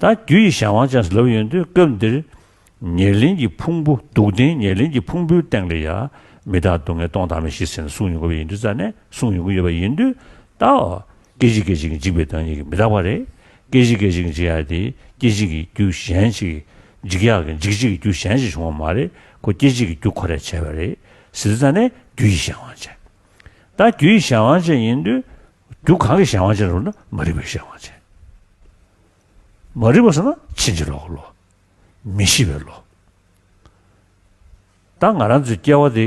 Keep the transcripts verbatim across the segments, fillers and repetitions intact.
ད་རྒྱུ་ཡི་གཞན་དབང་ཅན་ཟེར་ལབ་ཡོང་དུས་སྐབས་འདིར། ཉེར་ལེན་གྱི་ཕུང་པོ་སྡུག་བདེན་ཉེར་ལེན་གྱི་ཕུང་པོའི་སྟེང་ལ་ཡང་མི་རྟག་སྡུག་བསྔལ་སྟོང་བདག་མེད་བཞི་ཟེར་ནས་གསུངས་ཡོང་གི་ཡོད་པ་ཡིན་དུས་ཙང་ནས་གསུངས་ཡོང་གི་ཡོད་པ་ཡིན་དུས་ད། སྐད་ཅིག་སྐད་ཅིག་གིས་འཇིག་པའི་བདག་ཉིད་ཀྱིས་མི་རྟག་པ་རེད། སྐད་ཅིག་སྐད་ཅིག་གིས་འཇིག་ཡག་དེ་སྐད་ཅིག་གིས་རྒྱུ་གཞན་ཞིག་འཇིག་ཡག་གི་འཇིག་བྱེད་ཀྱི་རྒྱུ་གཞན་ཞིག་བྱུང་བ་མ་རེད། ཁོ་སྐད་ཅིག་གི་རྒྱུ་ཁོ་རས་བྱས་པ་རེད། ཟེར་དུས་ཙང་ནས་རྒྱུ་ཡི་གཞན་དབང་ཅན། ད་རྒྱུ་ཡི་གཞན་དབང་ཅན་ཡིན་དུས་རྒྱུ་གང་གི་གཞན་དབང་ཅན་རེད་ལབ་ན་མ་རིག་པའི་གཞན་དབང་ཅན། མ་རིག་པ་ཟེར་ན་ཕྱིན་ཅི་ལོག་གི་བློ། མི་ཤེས་པའི་བློ། ད་ང་རང་ཚོའི་སྐྱེ་བ་དེ་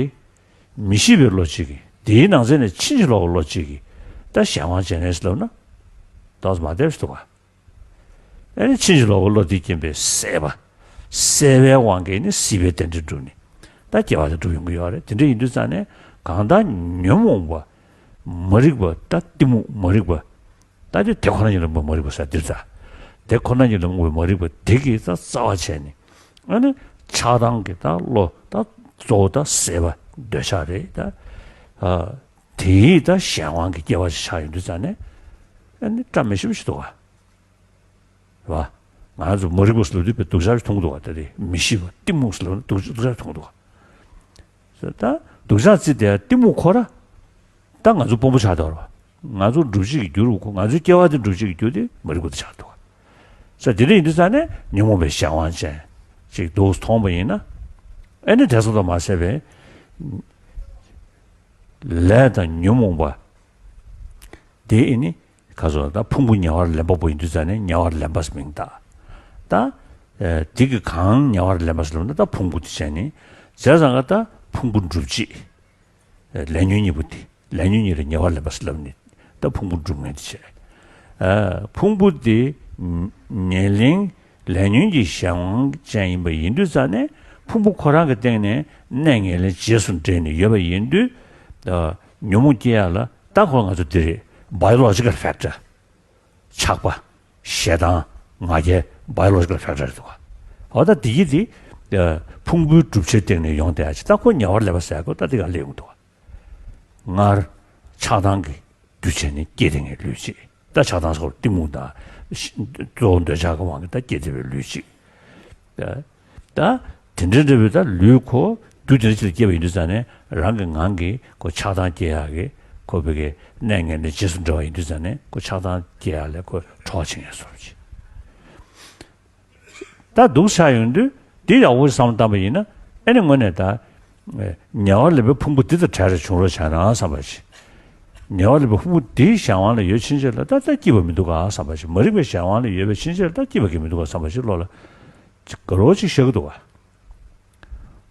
མི་ཤེས་པའི་བློ་གཅིག་གིས་དེའི་ནང་ཚན་ནས་ཕྱིན་ཅི་ལོག་གི་བློ་གཅིག་གིས་ད་གཞན་དབང་ཅན་རེད་ལབ་ན་ཏོག་ཙམ་མ་བདེ་བ་ཞིག་འདུག་ག་ཨ་ནི་ཕྱིན་ཅི་ལོག་གི་བློ་དེ་སྐྱེས་པའི་སྲེད་པ། སྲེད་པའི་དབང་གིས་ནི་སྲིད་པའི་རྟེན་འབྲེལ་འགྲུབ་ནས་ད་སྐྱེ་བ་དེ་འགྲུབ་ཡོང་གི་ཡོད་རེད། དེ་འདྲ་ཡིན་དུས་ཙང་ནས་གང་ལྟར་ཉོན་མོངས་པ། མ་རིག་པ་ད་གཏི་མུག་མ་རིག་པ། ད་དེ་དེ་ཁོ་ན་ཉིད་ལ་མ་རིག་པ་ཟེར་འདིར་ད། དེ་ཁོ་ན་ཉིད་ལ་མ་རིག་པ་དེ་གིས་ད་རྩ་བ་བྱས་ནས་ཨ་ནི་ཆགས་སྡང་གི་ད་བློ་ད་གཙོ་བོ་ད་སྲེད་པ་འདོད་ཆགས་རེད་ད། ཨ། དེའི་ད་གཞན་དབང་གི་སྐྱེ་བ་ཞིག་ཆགས་ཡོང་དུས་ཙང་ནས་ཨ་ནི་བཀྲ་མི་ཤིས་པ་ཞིག་འདུག་ག་རེད་བ། ང་ཚོ་མ་རིག་པ་ཟེར་ལབ་དུས་དཔེ་སྡུག་ཅག་ཞིག་མཐོང་གི་འདུག་ག་ད་དེ་མི་ཤེས་པ་གཏི་མུག་ཟེར་ལབ་ན་སྡུག་སྡུག་ཅག་མཐོང་གི་འདུག་ག་ད་སྡུག་ཅག་རྩི་དེ་གཏི་མུག་ཁོ་ར། ད་ང་ཚོ་དཔོན་པོ་ཆགས་འདུག་ར། ང་ཚོ་སྒྲུབ་བྱེད་ཀྱི་རྒྱུ་རུ་ཁོ་ང་ཚོའི་སྐྱེ་བ་དེ་སྒྲུབ་བྱེད་ཀྱི་རྒྱུ་དེ་མ་རིག་པ་དེ་ཆགས་འདུག་ས་དེ་འདྲ་ཡིན་དུས་ས་ནས་ཉོན་མོངས་པའི་གཞན་དབང་ཅན་ཅིག་འདུག་མཐོང་བ་ཡིན་ན། ཨེ་ནི་དེ་ཙམ་དུ་མ་ཟད་པའི་ལས་དང་ཉོན་མོངས་པ་དེ་ཨེ་ནི་ཁ་སོ་ད་ཕུང་པོ་ཉེ་བར་ལེན་པ་པོ་ཡིན་དུས་ས་ནས་ཉེ་བར་ལེན་པ་མིང་བཏགས། ད་དེ་གི་གང་ཉེ་བར་ལེན་པ་ཟེར་ལབ་ན་ད་ཕུང་པོ་དེ་བྱས་ནི་བྱས་ཙང་ག་ད་ཕུང་པོ་སྒྲུབ་བྱེད། ལས་ཉོན་གཉིས་པོ་དེ་ལས་ཉོན་གཉིས་ལ་ཉེ་བར་ལེན་པ་ཟེར་ལབ་ནི་ད་ཕུང་པོ་སྒྲུབ་མཁན་དེ་བྱས། ཕུང་པོ་དེ་ཉེར་ལེན་ལས་ཉོན་གྱི་གཞན་དབང་ཅན་ཡིན་པ་ཡིན་དུས་ཙང་ནས་ཕུང་པོ་ཁོ་རང་གི་སྟེང་ནས་གནས་ངན་ལེན་རྗེས་སུ་འབྲེལ་ནས་ཡོད་པ་ཡིན་དུས། ཉོན་མོངས་སྐྱེ་ཡག་ལ་ད་ཁོ་ང་ཚོ་འདི་རེད། biological factor། ཆགས་པ། ཞེ་སྡང་། ང་རྒྱལ་biological factor་རེད་འདུག་ག་འོ་ད་འདི་ཡི་དེ་ཕུང་པོའི་གྲུབ་ཆའི་སྟེང་ནས་ཡོང་བསྡད་ཡག་ཅིག་ད་ཁོ་ཉེ་བར་ལེན་པ་ཟེར་ཡག་གོ་ད་འདི་ག་ལས་ཡོང་འདུག་ག་སྔར་ཆགས་སྡང་གི་རྒྱུ་བྱས་ནས་སྐྱེས་བསྡད་མཁན་ལུས་གཅིག་ད་ཆགས་སྡང་སོགས་གཏི་མུག་དང་། གཙོ་བོ་འདོད་ཆགས་ཀྱི་དབང་གིས་ད་སྐྱེས་བསྡད་པའི་ལུས་གཅིག་ད་དེ་འདྲའི་འདྲ་བའི་ད་ལུས་ཁོ་རྒྱུ་དེ་འདྲ་ཅིག་ལ་སྐྱེས་པ་ཡིན་དུས་ཙང་ནས་རང་གི་ངང་གིས་ཁོ་ཆགས་སྡང་སྐྱེ་ཡག་གི་ཁོ་བོད་ཀྱི་གནས་ངན་ལེན་རྗེས་སུ་འབྲེལ་བ་ཡིན་དུས་ཙང་ནས་ཁོ་ཆགས་སྡང་སྐྱེ་ཡག་ལ་ཁོ་གྲོགས་བྱེད་མཁན་བཟོ་འདྲ་ཅིག་ད་སྡུག་ཆགས་ཡོང་དུས་དེ་ཡག་པོ་བསམ་བཏང་པ་ཡིན་ན་ཨེ་ནི་དངོས་གནས་ད། ཉེ་བར་ལེན་པའི་ཕུང་པོ་འདི་དང་བྲལ་རེ་བྱུང་རོགས་བྱས་ན་བསམ་པ་ཞིག་ཉེ་བར་ལེན་པའི་ཕུང་པོ་འདིའི་གཞན་དབང་ལ་ཡོད་ཕྱིན་ཆད་ལ་ད་ལྟ་སྐྱིད་པ་མི་འདུག་ག་བསམ་པ་ཞིག་མ་རིག་པའི་གཞན་དབང་ལ་ཡོད་པའི་ཕྱིན་ཆད་ལ་ད་སྐྱིད་པ་གི་མི་འདུག་ག་བསམ་པ་ཞིག་བློ་ལ་ཅིག་དགའ་རོགས་ཅིག་ཤར་གི་འདུག་ག་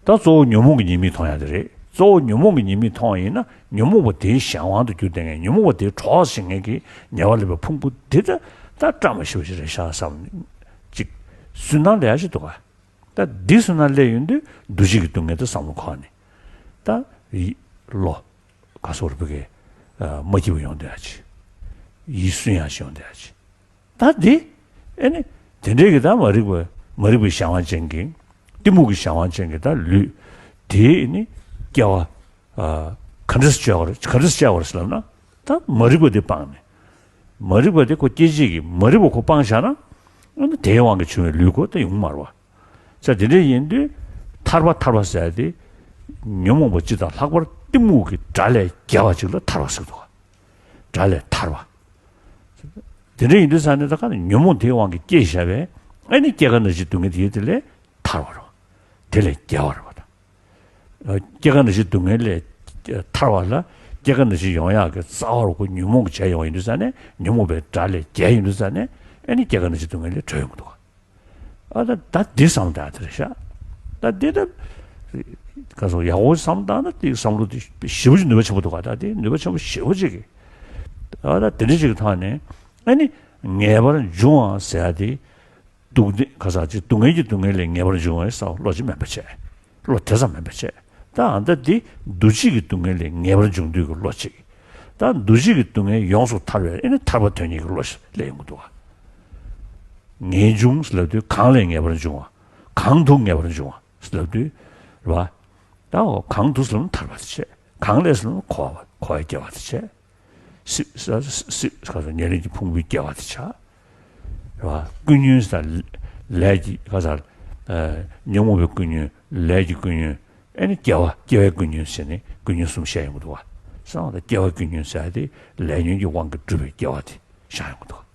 ད་གཙོ་བོ་ཉོན་མོངས་ཀྱི་ཉེས་དམིགས་མཐོང་ཡག་དེ་རེད། གཙོ་བོ་ཉོན་མོངས་ཀྱི་ཉེས་དམིགས་མཐོང་བ་ཡིན་ན་ཉོན་མོངས་པ་དེའི་གཞན་དབང་དུ་གྱུར་བསྡད་མཁན་ཉོན་མོངས་པ་དེའི་གྲོགས་བྱེད་མཁན་གྱི་ཉེ་བར་ལེན་པའི་ཕུང་པོ་འདི་ད་ད་བཀྲ་མ་ཤིས་པ་ཞིག་རེད་ཤག་བསམ་ཅིག་སུན་སྣང་ལས་ཡག་ཅིག་འདུག་ག་ད་འདི་སུན་སྣང་སླེབས་ཡོང་དུས་འདུ་བྱེད་ཀྱི་སྡུག་བསྔལ་དེ་བསམ་བློ་འཁོར་ནས་ད་ཡིད་བློ་ག་སོགས་རུ་བུ་གའི་མ་སྐྱིད་པ་ཡོང་བསྡད་ཡག་ཅིག་ཡིད་སུན་ཡག་ཅིག་ཡོང་བསྡད་ཡག་ཅིག་ད་འདི་ཨེ་ནི་དེ་འདྲའི་གི་ད་མ་རིག་པ་མ་རིག་པའི་གཞན་དབང་ཅན་གྱི་གཏི་མུག་གི་གཞན་དབང་ཅན་གྱི་ད་ལུས་དེ་ཨེ་ནི་སྐྱེ་བ་ག་འདྲས་སྐྱེ་བ་རེད་ག་འདྲས་སྐྱེ་བ་རེད་ཟེར་ལབ་ན་ད་མ་རིག་པ་དེ་སྤངས་ནས་མ་རིག་པ་དེ་ཁོ་སྐྱེ་བྱེད་ཀྱི་མ་རིག་པ་ཁོ་སྤངས་བཞག་ན་ཨེ་ནི་དེའི་དབང་གིས་བྱུང་བའི་ལུས་ཁོ་ད་ཡོང་མ་རེད་བ། ས་དེ་འདྲ་ཡིན་དུས་ཐར་པ་ཐར་པ་ཟེར་དེ་ཉོན་མོངས་པ་སྤྱི་དང་ལྷག་པར་གཏི་མུག་གི་དགྲ་ལས་རྒྱལ་བ་ཅིག་ལ་ཐར་པ་ཟེར་འདུག་དགྲ་ལས་ཐར་པ། དེ་འདྲ་ཡིན་དུས་ས་ནས་ད་ག་ནས་ཉོན་མོངས་དེའི་དབང་གིས་སྐྱེས་བཞག་པས་ཨ་ནི་སྐྱེ་རྒ་ན་འཆིའི་སྡུག་བསྔལ་དེ་དེ་ལས་ཐར་བ་རེད་བ། དེ་ལས་རྒྱལ་བ་རེད་བ་ད། སྐྱེ་རྒ་ན་འཆིའི་སྡུག་བསྔལ་ལས་ཐར་བ་ལ་སྐྱེ་རྒ་ན་འཆི་ཡོང་ཡག་གི་རྩ་བ་རུ་ཁོ་ཉོན་མོངས་ཀྱིས་བྱས་ཡོང་བ་ཡིན་དུས་ས་ནས་ཉོན་མོངས་པའི་དགྲ་ལས་རྒྱལ་ཡིན་དུས་ས་ནས་ཨ་ནི་སྐྱེ་རྒ་ན་འཆིའི་སྡུག་བསྔལ་ལས་གྲོལ་ཡོང་གི་འདུག་ཨ་ད་ད་འདི་བསམ་བཏང་དེ་རེད་ཤག་ད་འདི་ད་ག་སོ་ཡག་པོ་བསམ་བཏང་ན་དེ་བསམ་བློ་དེ་ཞེ་པོ་ཅིག་ནུས་པ་ཆེན་པོ་འདུག་ག་ད་དེ་ནུས་པ་ཆེན་པོ་ཞེ་པོ་ཅིག་གི་ཨ་ད་དེ་འདྲ་ཅིག་གི་ཐོག་ནས་ཨ་ནི་ངེས་པར་འབྱུང་བ་ཟེར་ཡ་དེ། སྡུག་བདེན་ག་ས་ཅི་སྡུག་བསྔལ་གྱི་སྡུག་བསྔལ་ལས་ངེས་པར་འབྱུང་བའི་ས་བློ་ཅིག་མེད་པ་བྱས། བློ་དེ་ཙམ་མེད་པ་བྱས། ད་ཨ་ད་འདི་འདུ་བྱེད་ཀྱི་སྡུག་བསྔལ་ལས་ངེས་པར་འབྱུང་འདོད་ཀྱི་བློ་ཅིག་ད་འདུ་བྱེད་ཀྱི་སྡུག་བསྔལ་ཡོངས་སུ་ཐར་བའི་ཨེ་ནི་ཐར་པ་དོན་གཉེར་གྱི་བློ་ཞིག་སླེབས་ཡོང་གི་འདུག་ག་ངེས་འབྱུང་ཟེར་ལབ་དུས་གང་ལས་ངེས་པར་འབྱུང་བ། གང་དུ་ངེས་པར་འབྱུང་བ་ཟེར་ལབ་དུས་རེད་བ། ད་འོ་གང་དུ་ཟེར་ལབ་ན་ཐར་པ་དེ་བྱས། གང་ལས་ཟེར་ལབ་ན་འཁོར་བ་འཁོར་བའི་སྐྱེ་བ་དེ་བྱས། སྲིད་སྲིད་སྲིད་ག་ཚོད་ཉེར་ལེན་གྱི་ཕུང་པོའི་སྐྱེ་བ་དེ་ཆགས། རེད་བ། ཀུན་ཉོན་ཟེར་ལས་ཀྱི་ག་ཟེར། ཉོན་མོངས་པའི་ཀུན་ཉོན། ལས་ཀྱི་ཀུན་ཉོན། ཨེ་ནི་སྐྱེ་བ་སྐྱེ་བའི་ཀུན་ཉོན་ཟེར་ནས་ཀུན་ཉོན་གསུམ་བཤད་ཡོང་གི་འདུག་བ། གསང་བ་དང་སྐྱེ་བ་ཀུན་ཉོན་ཟེར་ཡ་དེ་ལས་ཉོན་གྱི་དབང་གིས་གྲུབ་པའི་སྐྱེ་བ་དེ་བཤད་ཡོང་གི་འདུག་བ།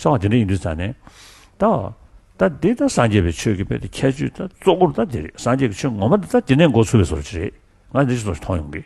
གསང་བ་དེ་འདྲ་ཡིན་དུས་ཙང་ནས། ད། ད་འདི་ད་སངས་རྒྱས་པའི་ཆོས་ཀྱི་དཔེ་དེ་ཁྱད་ཆོས་ད་གཙོ་བོར་ད་དེ་རེད། སངས་རྒྱས་ཀྱི་ཆོས་ངོ་མ་དེ་ད་དེ་ནས་འགོ་ཚུགས་པའི་བཟོ་ཅིག་རེད། ང་འདི་བཟོ་ཞིག་མཐོང་ཡོང་གི།